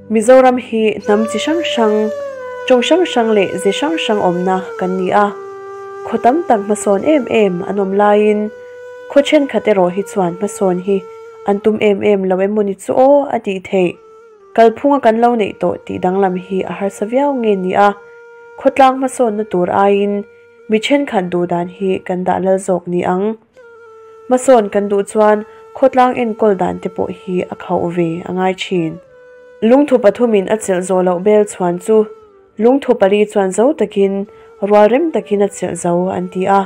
Mizoram hi hnam chi hrang hrang, tawng hrang hrang leh ze hrang hrang awmna kan ni a. Khaw tam tak hmasawn em em an awm laiin khaw thenkhat erawh hi chuan hmasawn hi an tum em em lo em mawni chu aw a tih theih. Kalphunga kan lo neih tawh tih danglam hi a harsa viau nge ni a, khawtlang hmasawnna tur aiin mi thenkhat duh dan hi kan dah lal zawk ni ang. Hmasawn kan duh chuan khawtlang enkawl dan te pawh hi a khauh ve a ngai thin. Lungthu pathumin a chelh zawh loh bel chhuan chu lungthu pali chuan zo takin rual rem takin a chelh zo an ti a.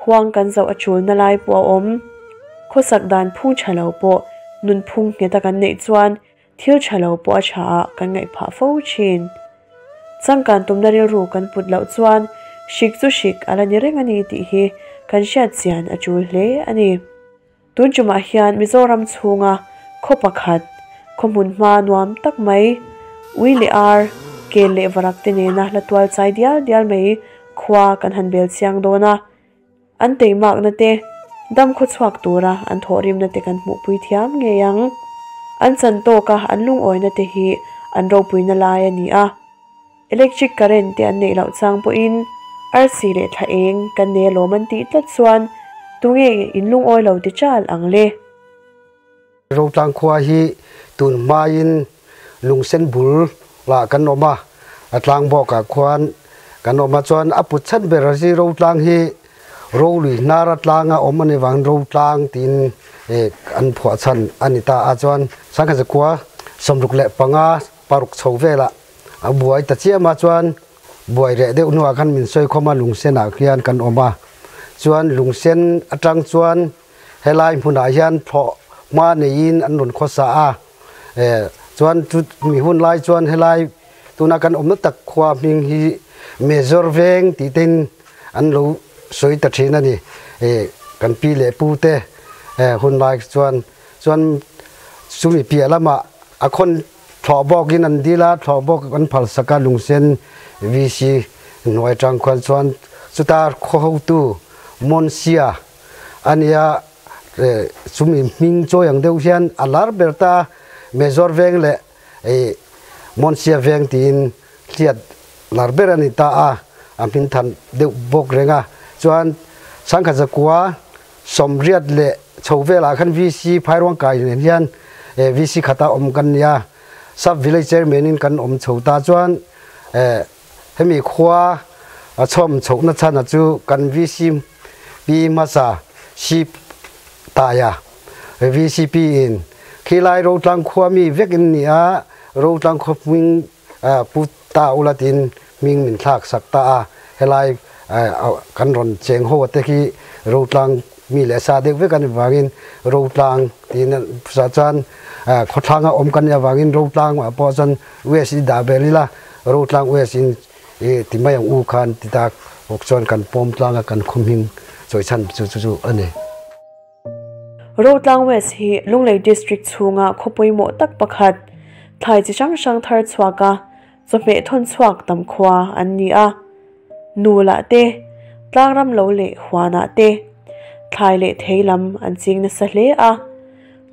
Huang kan zoh a chulna lai pawh a awm. Khawsak dan phung tha lo pawh nunphung ngheta kan neih chuan thil tha lo pawh a tha ah kan ngaih phah fo thin. Changkan tumna rilru kan put loh chuan hrik chu hrik a la ni reng a ni tih hi kan hriat chian a tul hle a ni. Tun tumah hian Mizoram chhunga khaw pakhat, khaw hmun hma nuam tak mai, ui leh ar, kel leh varak te nena hla tual chai dial dial mai khua kan han bel chiang dawn a. An teimakna te, dam khaw chhuak tura an thawhrimna te kan hmuhpui thiam ngei ang. An chan tawka an lungawina te hi an ropuina lai a ni a. Electric current te an neih loh chang pawhin arsi leh thla eng kan nei alawm an tih tlat chuan tunge in lungawi lo ti chal ang le. Rotlang khua hi tun hmain lungsen bul lah kan awm a, a tlang bawkah khuan kan awm a, chuan a put chhan ber hi Rotlang hi Rolui hnara tlanga awm a ni vangin Rotlang tiin an phuah chhan a ni ta a, chuan Sangkhat zakua 65 paruk chho velah a buai ta chiam a, chuan buai reh deuh hnuah khan min sawi khawm a, lungsen ah khian kan awm a, chuan lungsen atang chuan helai hmunah hian thlawh hma neiin an rawn khawsa a, chuan chu mi hun lai chuan helai tuna kan awmna tak khua hming hi Major Veng tih tein an lo sawi ta thin a ni, kan pi leh pu te hun lai chuan, chuan chumi piah lamah a khawn Thlawh bawkin an dil a, thlawh bawk an phal sak a, Lungsen VC hnuai atang khuan chuan chuta khaw hotu Monsia a nia, chumi hming chawi ang deuh hian a lar ber ta, Major Veng leh Monsia Veng tiin hliat lar ber a ni ta a, a hming than deuh bawk reng a, chuan Sangkhat zakua 80 leh chho velah khan VC Phairuang kai nen hian VC khata awm kan nia, Sub Village Chairman in kan awm chho ta chuan hemi khua a chhawm chhohna chhan chu kan VC Pi hmasa Sip Taia VCP in khilai Rotlang khua mi vek in nia, Rotlang khua hming Pu Ta ula tiin hming min thlak sak ta a, helai kan rawn cheng ho te khi Rotlang mi leh sa deuh vek a ni vangin Rotlang tiin sa chuan khawthlanga awm kan nih avangin Rotlang ah pawh chuan West i dah vel ila Rotlang West in i ti mai ang u khan ti tak bawk chuan kan pawm tlang a kan khaw hming chawi chhan chu chu chu a ni. Rotlang West hi Lunglei District chhunga khaw pawimawh tak pakhat, thlai chi hrang hrang thar chhuaka chawhmeh thawn chhuak tam khua an ni a. Nu lah te, tlangram lo leh huanah te, thlai leh thei lam an ching nasa hle a.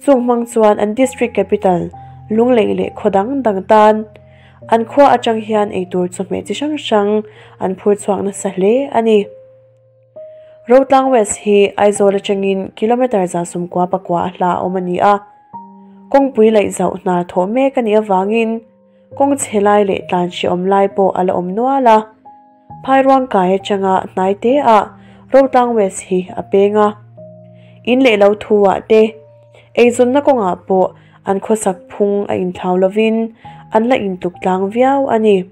Chung hmang chuan an District Capital Lunglei leh khaw dang dang tan an khua atang hian eitur chawhmeh chi hrang hrang an phur chhuak nasa hle a ni. Rotlang West hi Aizawl atangin kilometre 119 a hla awm a ni a. Kawngpui laih zauh hna thawh mek a nih avangin kawng chhe lai leh tlan hrehawm lai pawh a la awm nual a. Phairuang kai atanga hnai te ah Rotlang West hi a peng a. In leh lo thu ah te, eizawnna kawngah pawh an khawsak phung a inthlau lovin an la intuk tlang viau a ni.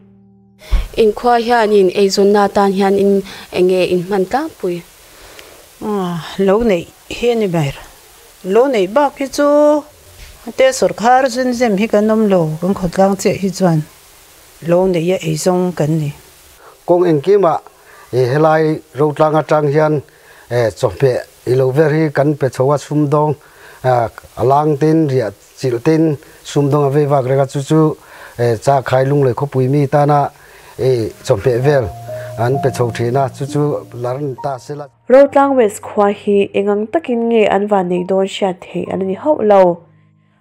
Inkhua hianin eizawnna atan hian in enge in hman tlangpui? Lo neih hi a ni ber. Lo neih bak hi chu te sawrkhar zun zem hi kan awm lo, kan khawtlang chiah hi chuan lo neih a eizawng kan ni. Kawng engkimah helai rotlang atang hian chawhmeh ilo vel hi kan pe chho a, sumdawng a lang tin riah chilh tin sumdawng a vei vak reng a, chu chu cha khai lunglei khawpui mi tana chawhmeh vel an pe chho thin a, chu chu lar ni ta se la. Rotlang West khua hi engang takin nge an van nei dawn hriat theih an ni hauh lo.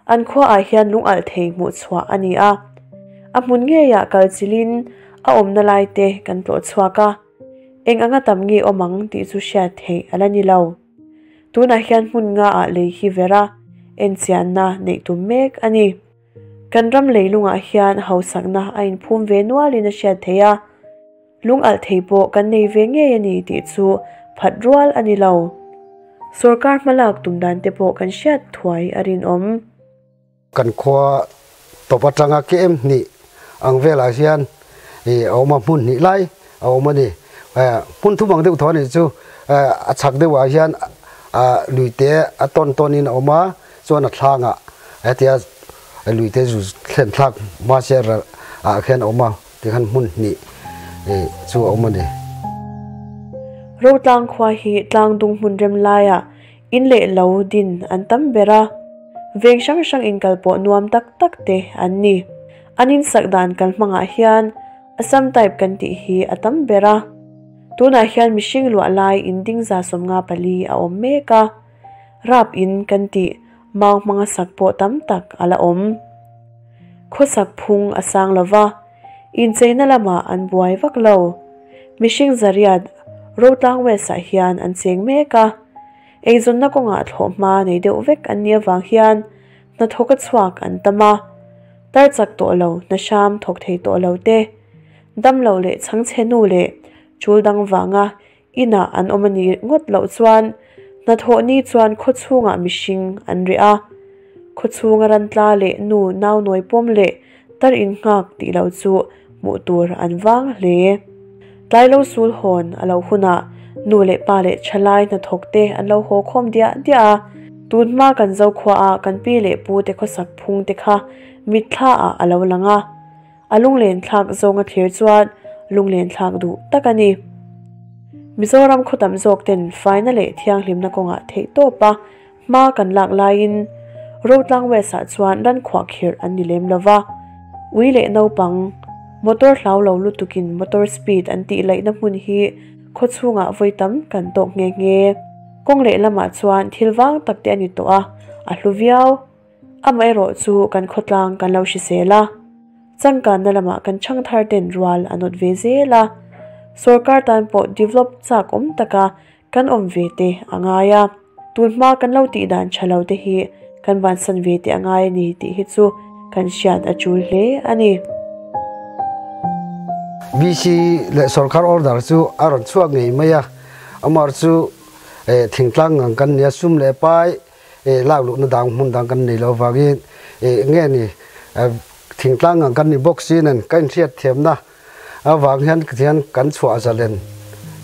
An khua ah hian lung alh thei hmuh chhuah a ni a. A hmun ngeiah kal chilhin a awmna lai te kan tlawh chhuak a, eng anga tam nge awm ang tih chu hriat theih a la ni lo. Tunah hian hmun nga ah lei hi ver a, enchianna neih tum mek a ni. Kan ram leilungah hian hausakna a inphum ve nualin a hriat theih a, lung alh thei pawh kan nei ve ngei a ni tih chu phat rual a ni lo. Sorkar hmalak tum dan te pawh kan hriat thuai a rinawm. Kan khua tawp atanga kem hnih ang velah hian a awm a, hmun hnih lai a awm a ni. Hmun thum ang deuh thaw a nih chu a chhak deuhah hian luite a tawn tawnin a awm a, chuan a thlangah hetia luite zu thlen thlak hma se ah khian a awm a, tikhan hmun hnih chu a awm a ni. Rotlang khua hi tlangdung hmun rem laiah In leh lo din an tam ber a, veng hrang hrang inkal pawh nuam tak tak te an ni. An insak dan kal hmangah hian Assam type kan tih hi a tam ber a. Tunah hian mihring luah lai in ding 54 a awm mek a, rap in kan tih mau hmanga sak pawh tam tak a la awm. Khawsak phung a sang lo va, incheina lamah an buai vak lo. Mihring zariat Rotlang West ah hian an cheng mek a. Eizawnna kawngah thlawh hma nei deuh vek an nih avang hian hnathawk a chhuak an tam a, tar chak tawh lo, hna hram thawk thei tawh lo te, damlo leh chhangchhe nu leh chul dang vanga inah an awm a nih ngawt loh chuan hnathawh ni chuan khaw chhungah mihring an reh a, khaw chhunga rantla leh nu nau nawi pawm leh tar innghak tih loh chu hmuh tur an vang hle. Tlai lo sul hawn a lo hunah nu leh pa leh thalai hnathawk te an lo haw khawm diah diah a, tun hma kan Zokhua a kan pi leh pu te khawsak phung te kha mitthla ah a lo lang a, a lunglen thlak zawnga thlir chuan lunglen thlak duh tak a ni. Mizoram khaw tam zawk ten faina leh thianghlimna kawngah theih tawp a hma kan lak laiin Rotlang West ah chuan ran khuahkhirh an ni lem lo va, ui leh naupang motor hlau lo lutukin motor speed an tih laihna hmun hi khaw chhungah vawi tam kan tawk nghe nghe. Kawng leh lamah chuan thil vang tak te a ni tawh a, a hlu viau. Amaherawh chu kan khawtlang kan lo hrisel a, changkanna lamah kan chhangthar ten rual a nawt ve zel a, sorkar tan pawh develop chak awm taka Kan awm ve te a ngai a, tun hma kan lo tih dan tha lo te hi kan vansan ve te a ngai a ni tih hi chu kan hriat a tul hle a ni. BC leh sorkar order chu a rawn chhuak ngei mai a, amar chu thingtlang ngang kan nia sum leh pai lak luhna dang hmun dang kan nei lo avangin nge ni thingtlang ngang kan ni bawk si nen ka inhriat thiamna Avang hian hian kan chhuah zalen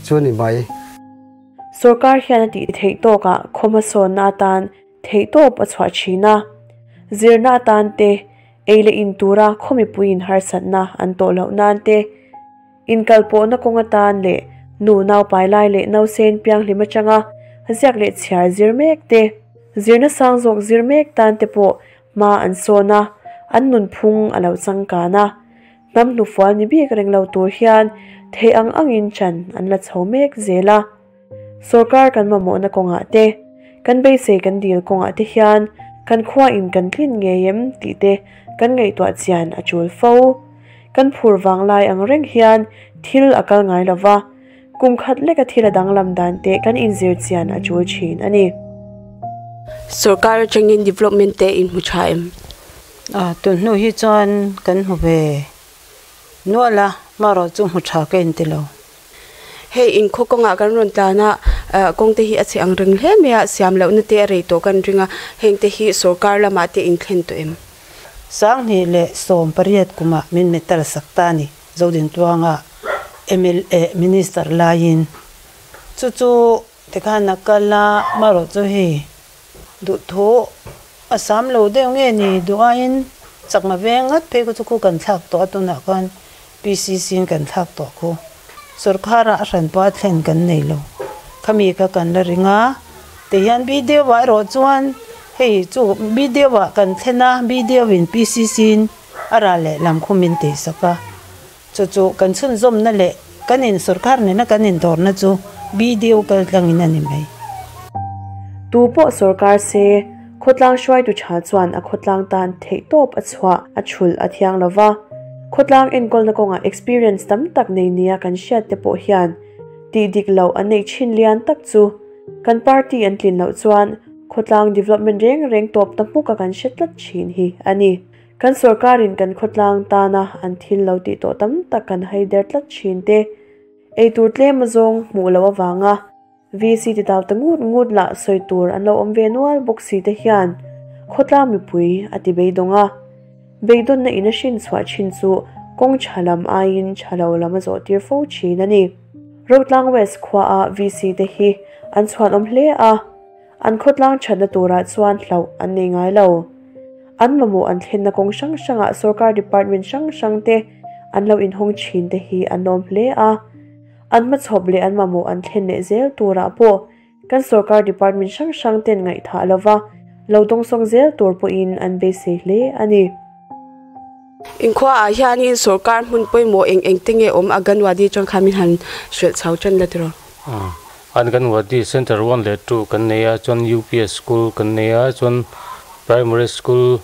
chu ni mai. Sorkar hian a tih theih tawkah khaw hmasawnna atan theih tawp a chhuah thin a. Zirna atan te, ei leh in tura khaw mipuiin harsatna an tawh loh nan te, inkalpawhna kawng atan leh nu naupai lai leh nausen pianghlim atanga ziak leh chhiar zir mek te, zirna sang zawk zir mek tan te pawh hma an sawn a, an nunphung a lo changkan a. Hnam hnufual ni bik reng lo tur hian theih ang angin chan an la chho mek zel a. Sorkar kan mamawhna kawngah te, kan beisei kan dil kawngah te hian kan khua in kan tlin ngei em tih te kan ngaihtuah chian a tul fo. Kan phur vang lai ang reng hian thil a kal ngai lo va, kum khat leka thil a danglam dan te kan inzir chian a tul thin a ni. Sorkar atangin development te in hmu tha em? A, tun hnu hi chuan kan hmu ve nual a, marawh chu hmu tha ka inti lo. Hei inkhaw kawngah kan rawn tlan a, kawng te hi a chhe ang reng hle mai a, siam lohna te a rei tawh kan ring a, heng te hi sorkar lamah te inthlen tawh em? 2018 kumah min metal sak ta a ni, Zodintuanga mla Minister laiin. Chu chu tikhan a kal a, marawh chu hei Duhthu a sam lo deuh nge ni duh aiin chakma veng ngat phei khu chu khu kan thlak tawh a tunah khan PCC in kan thlak tawh khu sorkharah a hran pawh a thlen kan nei lo khami kha kan la ring a tihian video ah erawh chuan hei chu video ah kan thlen a video in PCC in a ral leh lam khu min tih sak a chu chu kan chhunzawmna leh Kan in sorkar nena kan indawrna chu BDO kal tlangin a ni mai. Tu pawh sorkar se, khawtlang hruaitu tha chuan a khawtlang tan theihtawp a chhuah a chhulh a thiang lo va. Khawtlang enkawlna kawngah experience tam tak nei nia kan hriat te pawh hian tih dik loh an neih thin lian tak chu kan party an tlin loh chuan khawtlang development reng reng tawp ta hmuka kan hre tlat thin hi a ni. Kan sorkarin kan khawtlang tana an thil lo tih tawh tam tak kan haider tlat thin te, eitur tlem azawng hmuh loh avanga VC ti tau ta ngut ngut lah sawi tur an lo awm ve nual bawk si te hian khawtlang mipui a ti beidawng a. Beidawnna in a hrin chhuah thin chu kawng tha lam aiin tha lo lam a zawh tir fo thin a ni. Rotlang West khua a VC te hi an chhuanawm hle a, an khawtlang thatna turah chuan hlauh an nei ngai lo. An mamawh an thlenna kawng hrang hrangah sorkar department hrang hrang te an lo inhawng thin te hi an lawm hle a. An hmachhawp leh an mamawh an thlen leh zel turah pawh kan sorkar department hrang hrang ten ngaihthah lova lo dawngsawng zel tur pawhin an beisei hle a ni. Inkhua ah hianin sorkar hmun pawimawh eng eng te nge awm Anganwadi atang khan min han hrilh chho tan la tiraw? Anganwadi Center one leh two kan nei a, chuan UPS School kan nei a, chuan Primary School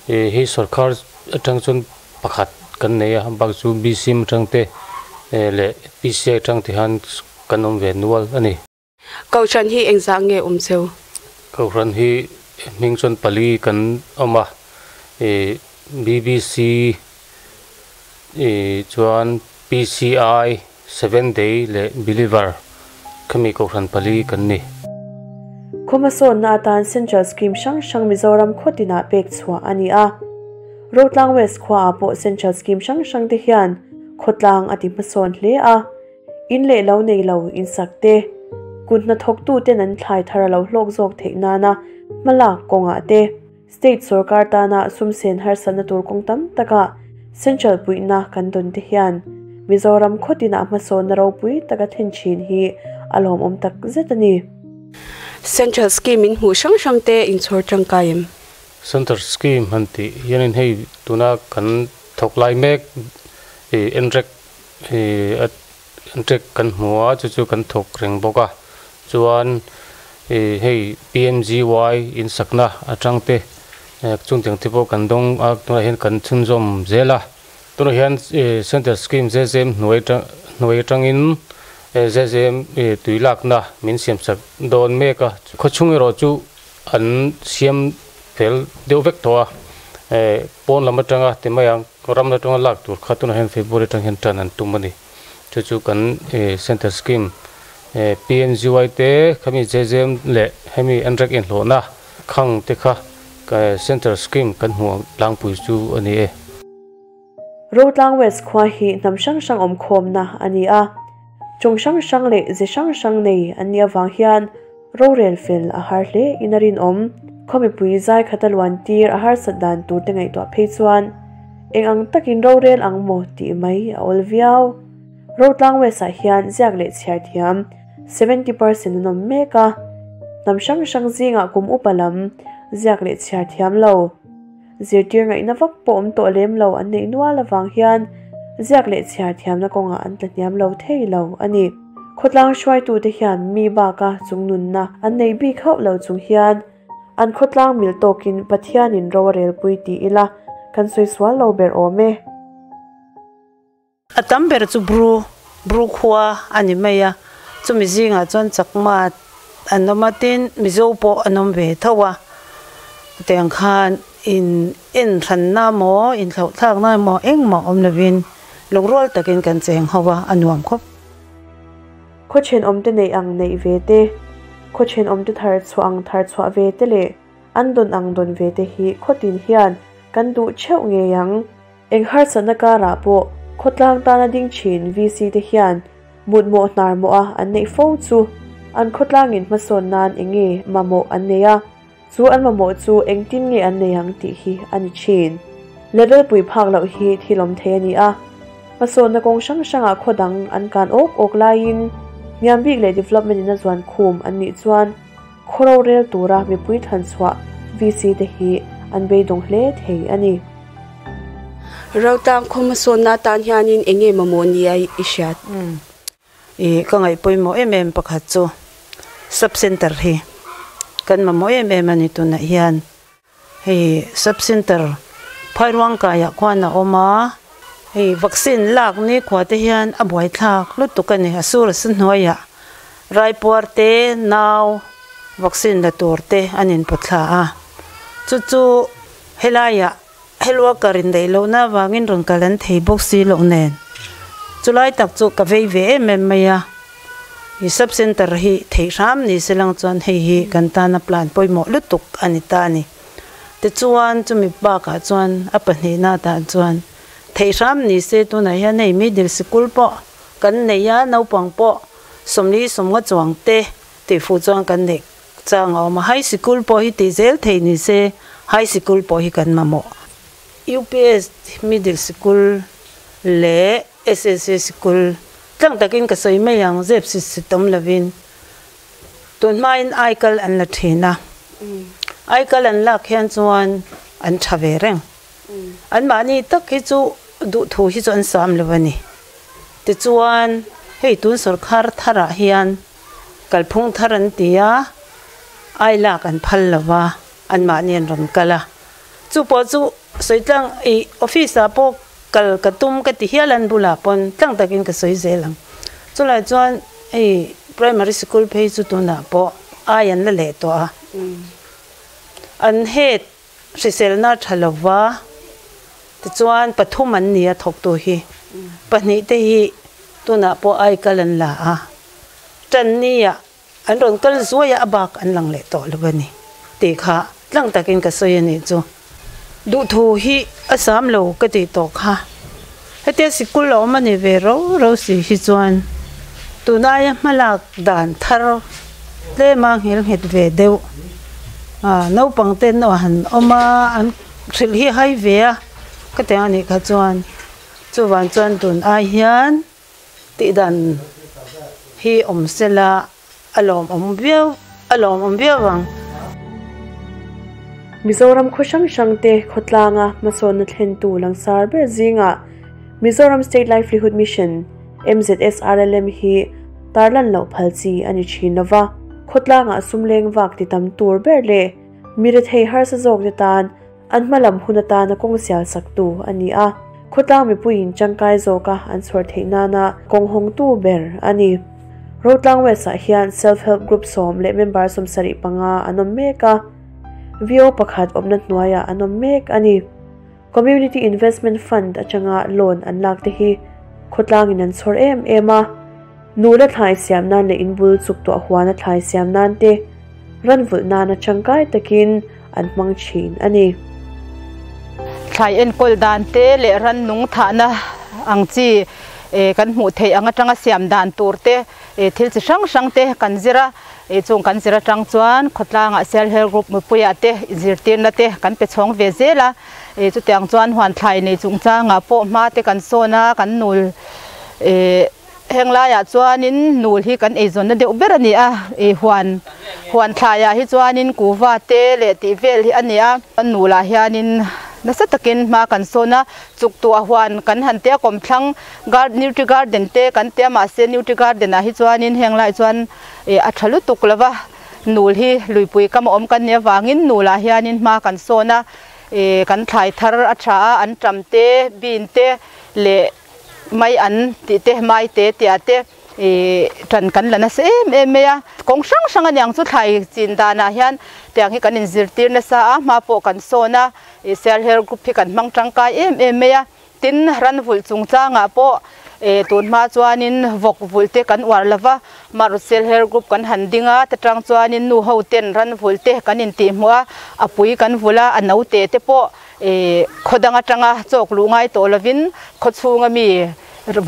hi sorkar atang chuan pakhat kan nei a, bak chu BCM atang te leh PCI atang te hian kan awm ve nual a ni. Kohhran hi engzah nge awm cheu? Kohhran hi hming chuan pali kan awm a, BBC chuan PCI, Seven Day leh Believer khami kohhran pali kan ni. Khawhmasawnna atan Central Scheme hrang hrang Mizoram khaw tinah pek chhuah a ni a. Rotlang West khuaah pawh Central Scheme hrang hrang te hian khawtlang a ti hmasawn hle a. In leh lo nei lo insak te, kut hnathawktuten an thlai thar a lo hlawk zawk theih nana hmalak kawngah te, state sorkar tana sumsen harsatna tur kawng tam takah central puihna kan dawn te hian Mizoram khaw tinah hmasawnna ropui taka thlen thin hi a lawmawm tak zet a ni. Central scheme in hmuh hrang hrang te inchhawr tangkai em? Central scheme han tih hianin hei tuna kan thawk lai mek enrek Ih a track kan hmu a chu chu kan thawk reng bawk a chuan ih hei PMGY insakna atang te chung tiang te pawh kan dawng a tunah hian kan chhunzawm zel a tunah hian ih central scheme zezem hnuai atang hnuai atangin zezem ih tui lakna min siam sak dawn mek a khawchhung erawh chu an siam fel deuh vek tawh a pawn lam atanga ti mai ang. Ram atanga lak tur kha tunah hian February atang hian tan an tum a ni. Chu chu kan Centre Scheme PMGY te khami JJM leh hemi NREG inhlawhna khang te kha Centre Scheme kan hmuh tlangpui chu a ni e. Rotlang West khua hi hnam hrang hrang awmkhawmna a ni a, chung hrang hrang leh ze hrang hrang nei an nih avang hian Rorel fel a har hle in a rinawm. Khaw mipui zai khata luan tir a harsat dan tur te ngaihtuah phei chuan eng ang takin rorel ang maw tih mai a awl viau. Rotlang West ah hian ziak leh chhiar thiam 70% an awm mek a, hnam hrang hrang zingah kum upa lam ziak leh chhiar thiam lo, zirtir ngaihna vak pawh awm tawh lem lo an neih nual avang hian ziak leh chhiar thiamna kawngah an tlahniam lo thei lo a ni. Khawtlang hruaitute hian mi baka chungnunna an nei bik hauh lo chung hian an khawtlang mil tawkin Pathianin ro a relpui ti ila kan sawi sual lo ber awm e. A tam ber chu Bru, Bru khua a ni mai a, chumi zingah chuan Chakma an awm a, tin Mizo pawh an awm ve tho a, tiang khan in en hranna maw, inthlauhthlakna emaw engmah awm lovin lungrual takin kan cheng ho a, a nuam khawp. Khaw thenawmte neih ang neih ve te, khaw thenawmte thar chhuah ang thar chhuah ve te leh an dawn ang dawn ve te hi khawtin hian kan duh theuh ngei ang. Eng harsatna karah pawh khawtlang tana ding thin VC te hian mutmawh hnar mawh a an neih fo chu an khawtlangin hmasawn nan eng nge mamawh an nei a, chu an mamawh chu engtin nge an nei ang tih hi a ni thin. Level pui phak loh hi thil awm thei a ni a, hmasawnna kawng hrang hrangah khaw dang an kan awk awk laiin hniam bik leh development in a zuan khum an nih chuan khaw rorel tura mipui thlan chhuah VC te hi an beidawng hle thei a ni. Rotang khaw hmasawnna atan hianin eng nge mamawh nia i hriat? I ka ngaih pawimawh em em pakhat chu Sub Centre hi kan mamawh em em a ni tunah hian. Hei Sub Centre Phairuangkaiah khuan a awm a, Hei vaccine lak ni khua te hian a buaithlak lutuk a ni. A sur a sa hnuaiah raipuar te nau vaccine la tur te an inpawthla a. Chu chu helaiah health worker indaih lohna avangin rawn kal an thei bawk si loh nen chulai tak chu ka vei ve em em mai a. I sub centre hi theih hram ni se lang chuan hei hi kan tana plan pawimawh lutuk a ni ta a ni. Tichuan chumi bakah chuan a pahnihna atah chuan theih hram ni se tunah hian hei middle sikul pawh kan nei a, naupang pawh sawmli sawmnga chuang te tih fuh chuan kan neih chang a awm a. High sikul pawh hi tih zel theih ni se high sikul pawh hi kan mamawh. UPS middle sikul leh SSA sikul tlang takin ka sawi mai ang, zep sit sit awm lovin tun hmain aikal an la thin a, aikal an lak hian chuan an tha ve reng. Anmahni tak hi chu duhthu hi chu an sam lo a ni. Tichuan hei tun sawrkhar tharah hian kalphung thar an ti a, ai lak an phal lo va, anmahni an rawn kal a. Chu pawh chu sawi tlang i office ah pawh Kal ka tum ka ti hial an bulah pawn tlang takin ka sawi zel ang. Chulai chuan hei primary sikul phei chu tunah pawh ai an la leh tawh a. An head hriselna tha lova tichuan pathum an ni a thawktu hi. Pahnih te hi tunah pawh ai kal an la a. Tanni-ah an rawn kal zuai a, a bak an lang leh tawh lo a ni tih kha tlang takin ka sawi a nih chu. Duhthu hi a sam lo ka tih tawh kha. Hetia sikul a awm a ni ve ro ro si hi chuan tunlaia hmalak dan thar tlema nghil nghet ve deuh a naupang ten aw han awm a, an hrilh hi hai ve a ka ti ang a nih kha chuan chuvang chuan tun ai hian Tih dan hi awm sela a lawmawm viau a lawmawm viau ang. Mizoram khaw hrang hrang te khawtlanga hmasawnna thlentu langsar ber zingah Mizoram State Livelihood Mission, MZSRLM, hi tarlan loh phal chi a ni thin lova, khawtlangah sum leng vak ti tam tur ber leh mi rethei harsa zawk te tan An hmalam hun atana kawng sial saktu a ni a, khawtlang mipuiin tangkai zawka an chhuar theih nana kawng hawngtu ber a ni. Rotlang West-ah hian Self Help Group sawm leh member 75 an awm mek a, VO pakhat awmna hnuaiah an awm mek a ni. Community Investment Fund atanga loan an lak te hi khawtlangin an chhawr em em a, nula thlai siam nan leh inbul chuk tuah huana thlai siam nan te ranvulh nana tangkai takin an hmang thin a ni. Thlai enkawl dan te leh rannung thahna ang chi kan hmuh theih ang atanga siam dan tur te thil chi hrang hrang te kan zir a, chung kan zir atang chuan khawtlangah Self Help Group mipuiah te zirtirna te kan pe chhawng ve zel a, chutiang chuan huan thlai nei chungchangah pawh hma te kan sawn a, kan nul Heng laiah chuanin nul hi kan eizawnna deuh ber a ni a, ih huan huan thlaiah hi chuanin kuva te leh tih vel hi a ni a, nulah hianin nasa takin hma kan sawn a, chuk tuah huan kan han tia kawmthlang gar nutri garden te kan tia mahse nutri garden ah hi chuanin heng laiah chuan ih a tha lutuk lo va, nul hi luipui kam a awm kan nih avangin nulah hianin hma kan sawn a, ih kan thlai thar a tha a, antam te bean te leh. Mai an tih te, mai te tia te ih tan kan la nasa em em mai a. Kawng hrang hrang a niang chu thlai chin danah hian tiang hi kan inzirtir nasa a, hma pawh kan sawn a, ih Self Help Group hi kan hmang tangkai em em mai a. Tin, ran vulh chungchangah pawh ih tun hma chuanin vawk vulh te kan uar lo va, Marut Self Help Group kan han ding a, ta tang chuanin nu ho ten ran vulh te kan intihhmuh a, a pui kan vulh a, a naute te pawh Ih khaw dang atanga chawk luh ngai tawh lovin khaw chhunga mi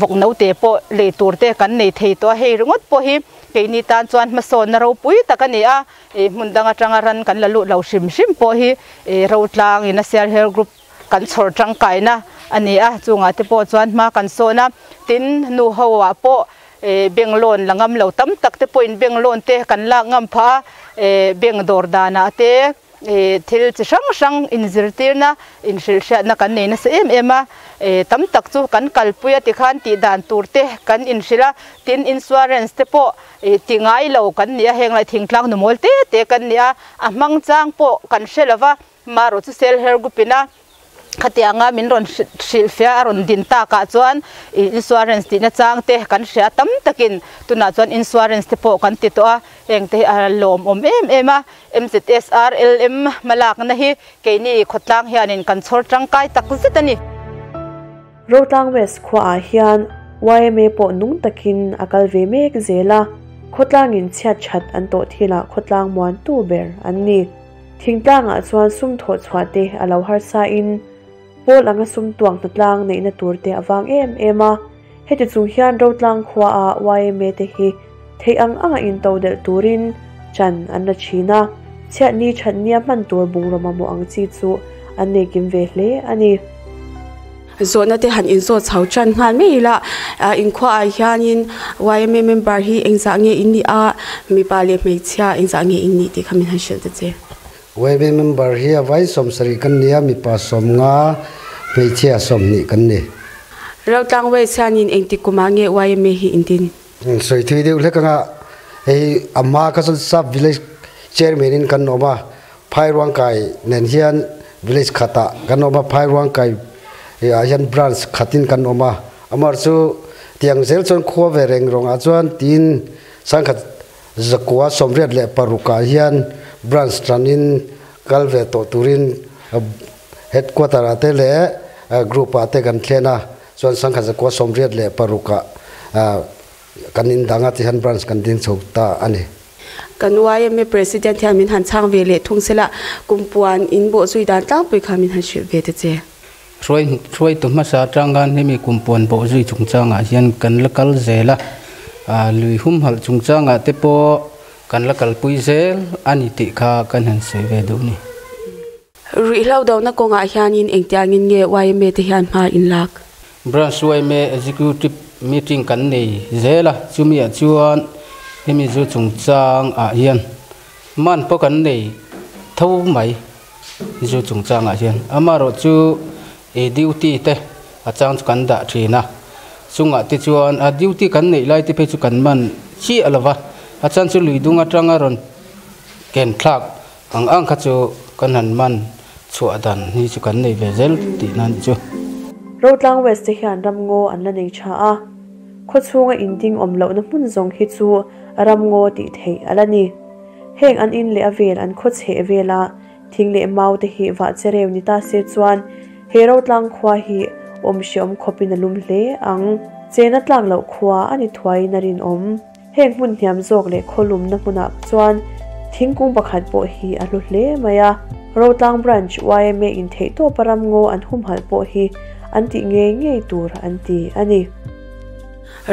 vawk naute pawh lei tur te kan nei thei tawh a, hei ringawt pawh hi keini tan chuan hmasawnna ropui tak a ni a, ih hmun dang atanga ran kan la lut lo hrim hrim pawh hi ih rotlang in a Self Help Group kan chhawr tangkaina a ni a, chungah te pawh chuan hma kan sawn a, tin nu ho ah pawh ih bank loan la ngam lo tam tak te pawhin bank loan te kan lak ngam phah a, ih bank dawr danah te. Ih thil chi hrang hrang inzirtirna, inhrilhhriatna kan nei nasa em em a, ih tam tak chu kan kalpui a tikhan tih dan tur te kan inhrilh a, tin insurance te pawh ih ti ngai lo kan ni a, heng lai thingtlang nu mawl te te kan ni a, a hmang chang pawh kan hre lo va, marawh chu self help group ina. Khatianga min rawn hrilhfiah a rawn din takah chuan insurance tihna chang te kan hria tam takin tunah chuan insurance te pawh kan ti tawh a, heng te hi a lawmawm em em a. MZSRLM hmalakna hi keini khawtlang hianin kan chhawr tangkai tak zet a ni. Rotlang West khuaah hian yma pawh nung takin a kal ve mek zel a, khawtlangin chhiat that an tawh thilah khawtlang muantu ber an ni. Thingtlangah chuan sum thawh chhuah te a lo harsa in pawl anga sum tuang hnatlang neihna tur te a vang em em a, heti chung hian Rotlang khuaah yma te hi theih ang anga into delh turin chan an la thin a, chhiatni thatnia hman tur bungraw mamawh ang chi chu an nei kim ve hle a ni. Zawhna te han inzawt chho tan nghal mai ila, inkhua ah hianin yma member hi engzah nge in nih a, mipa leh hmeichhia engzah nge in nih tih kha min han hrilh ta che. Yma member hi a vai 70 kan ni a, mipa 50, hmeichhia 20 kan ni. Rotlang West hianin engtik kumah nge yma hi in din? Sawi thui deuh hlek anga hei amma ka chuan sub village chairman in kan awm a, Phairuangkai nen hian village khatah kan awm a, Phairuangkai ah hian branch khatin kan awm a, amar chu tiang zel chuan khua ve reng rawngah chuan tiin sangkhat zakua 86 ah hian branch tanin kal ve tawh turin headquarter ah te leh group ah te kan thlen a, chuan sangkhat zakua 86 ah kan indanga ti hian branch kan ding chho ta a ni. Kan YMA president hian min han chhang ve leh thung sela, kumpuan in bawh zui dan tlangpui kha min han hrilh ve ta che. Hruai hruai tu hmasa atanga hemi kumpuan bawh zui chungchangah hian kan la kal zel a, lui humhalh chungchangah te pawh kan la kalpui zel a ni tih kha kan han sawi ve duh ni. Ruihhlo dona kawngah hianin engtiangin nge YMA te hian hma in lak? Branch YMA executive meeting kan nei zel a, chumi ah chuan hemi zu chungchang ah hian man pawh kan nei tho mai zu chungchang ah hian. Amaherawh chu duty te a chang chu kan dah thin a, chungah te chuan a duty kan neih lai te phei chu kan man chiah lova, a chan chu lui dung atanga rawn ken thlak ang ang kha chu kan han man chhuah dan hi chu kan nei ve zel tih nan chu. Rotlang West te hian ramngaw an la nei tha a, khawchhunga in ding awm lohna hmun zawng hi chu ramngaw tih theih a la ni. Heng an in leh a vel an khaw chheh vela thing leh mau te hi vah chereu ni ta se chuan he Rotlang khua hi awm hreawm khawpin a lum hle ang. Chena tlak loh khua a ni thuaiin a rinawm. Heng hmun hniam zawk leh khawlumna hmunah chuan thingkung pakhat pawh hi a hlu hle mai a. Rotlang Branch YMA in theih tawp a ramngaw an humhalh pawh hi an tih ngei ngei tur an ti a ni.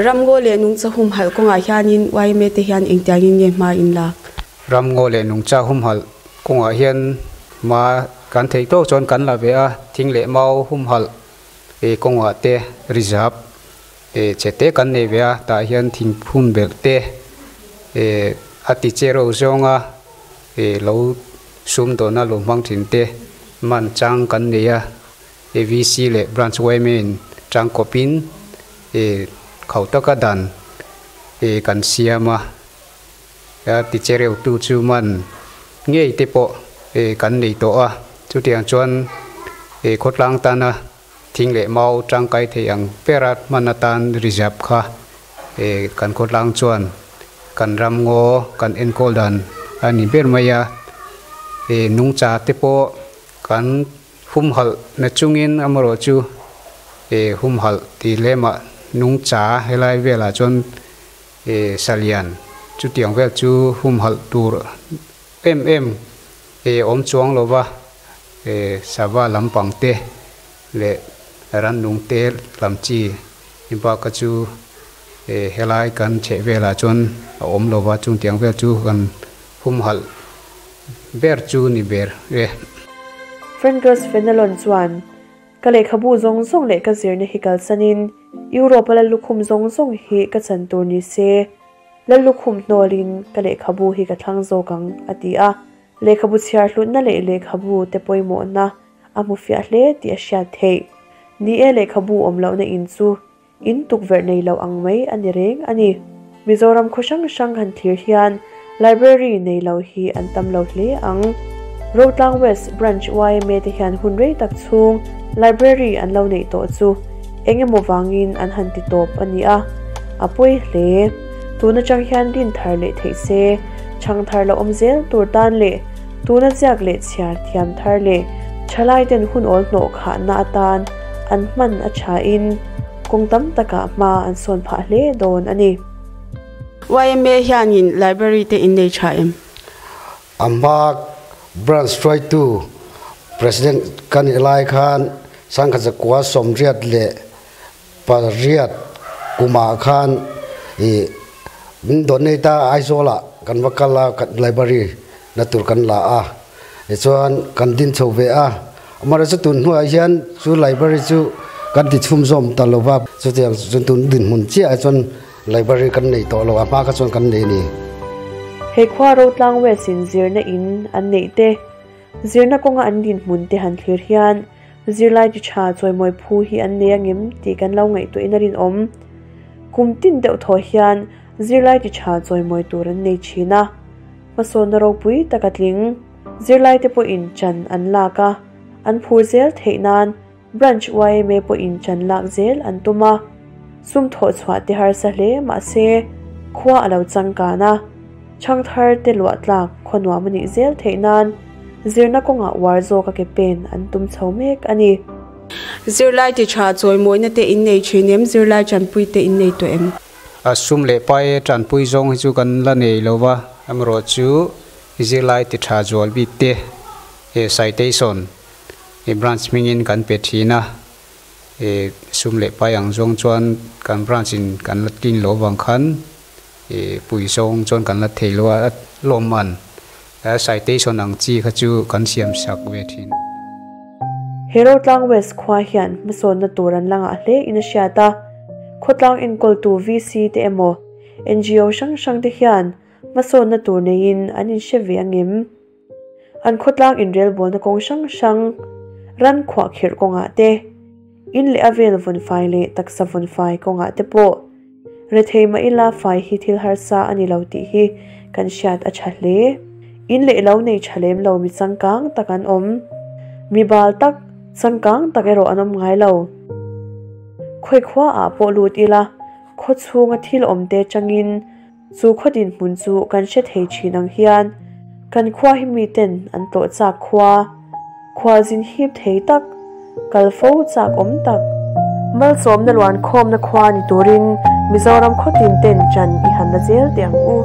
Ramngaw leh nungcha humhalh kawngah hianin YMA te hian engtiangin nge hma in lak? Ramngaw leh nungcha humhalh kawngah hian hma kan theih tawk chuan kan la ve a, thing leh mau humhalh kawngah te reserve chhe te kan nei ve a, tah hian thing phun belh te a ti che ro zawnga lo sum dawhna lo hmang thin te man chang kan nei a, VC leh branch YMA in chang kawpin khau taka dan kan siam a, ti che reuh tu chu man ngei te pawh kan nei tawh a, chutiang chuan khawtlang tana thing leh mau tangkai thei ang pera hman atan reserve kha kan khawtlang chuan kan ramngaw kan enkawl dan a ni ber mai a, nungcha te pawh kan humhalh na chungin amarawh chu humhalh ti lemah nungcha helai velah chuan salian chutiang vel chu humhalh tur em em awm chuang lova, sava lampang te leh rannung te lam chi baka chu helai kan chheh velah chuan a awm lova, chungtiang vel chu kan humhalh ber chu ni ber e. Francis Fenelon chuan ka lehkhabu zawng zawng leh ka zirna hi kalsanin Europe la lukhum zawng zawng hi ka chan tur ni se, la lukhum hnawlin ka lehkhabu hi ka thlang zawk ang a ti a, lehkhabu chhiar hlutna leh lehkhabu te pawimawhna a hmu fiah hle tih a hriat theih. Ni e lehkhabu awm lohna in chu in tukverh nei lo ang mai a ni reng a ni. Mizoram khaw hrang hrang han thlir hian library nei lo hi an tam lo hle ang. Rotlang West Branch YMA te hian hun rei tak chhung Library an lo neih tawh chu eng emaw vangin an han ti tawp a ni a, a pawi hle. Tun atang hian din thar leh theih se, chhang thar la awm zel tur tan leh tuna ziak leh chhiar thiam thar leh thalai ten hun awl hnawh khahna atan an hman a thain kawng tam takah hma an sawn phah hle dawn a ni. Yma hianin library te in nei tha em? A hma branch hruaitu President ka nih lai khan 1988 kumah khan i min donate a Aizawl ah kan va kal a library na tur kan la a tichuan kan din chho ve a amaherawhchu tun hnuah hian chu library chu kan ti chhumzawm ta lo va chutiang chuan tun dinhmun chiah ah chuan Library kan nei tawh lo, a hma kha chuan kan nei a ni. He khua Rotlang West in zirna in an neih te, zirna kawnga an dinhmun te han thlir hian zirlai ti tha chawimawi phu hi an nei angem tih kan lo ngaihtuahin a rinawm. Kum tin deuh thaw hian zirlai ti tha chawimawi tur an nei thin a, hmasawnna ropui tak a tling. Zirlai te pawhin chan an lak a, an phur zel theih nan Branch yma pawhin chan lak zel an tum a, sum thawh chhuah te harsa hle mahse khua a lo changkan a, chhang thar te luah tlak khaw nuam a nih zel theih nan zirna kawngah uar zawk a ke pen an tum chho mek a ni. Zirlai ti tha chawimawina te in nei thin em? Zirlai tanpui te in nei tawh em? A sum leh pai tanpui zawng hi chu kan la nei lo va, amaherawhchu zirlai ti tha zual bik te citation I branch hmingin kan pe thin a, i sum leh pai ang zawng chuan kan branch in kan la tlin loh avang khan i pui zawng chuan kan la thei lo a, lawmman citation ang chi kha chu kan siam sak ve thin. He Rotlang West khua hian hmasawnna tur an la ngah hle in a hriat a, khawtlang enkawltu VC te emaw NGO hrang hrang te hian hmasawnna tur neiin an inhre ve angem? An khawtlang inrelbawlna kawng hrang hrang, ran khuah khirh kawngah te, in leh a vel vawnfai leh taksa vawnfai kawngah te pawh rethei mah ila fai hi thil harsa a ni lo tih hi kan hriat a tha hle. In leh lo nei tha lem lo mi changkang tak an awm. Mi bal tak, changkang tak erawh an awm ngai lo. Khawi khua ah pawh lut ila khaw chhunga thil awm te changin Chu khaw dinhmun chu kan hre thei thin ang hian kan khua hi miten an tlawh chak khua, khua zin hip thei tak, kal fo chak awm tak. Malsawmna luan khawmna khua ni turin Mizoram khawtin ten chan i han la zel teh ang u.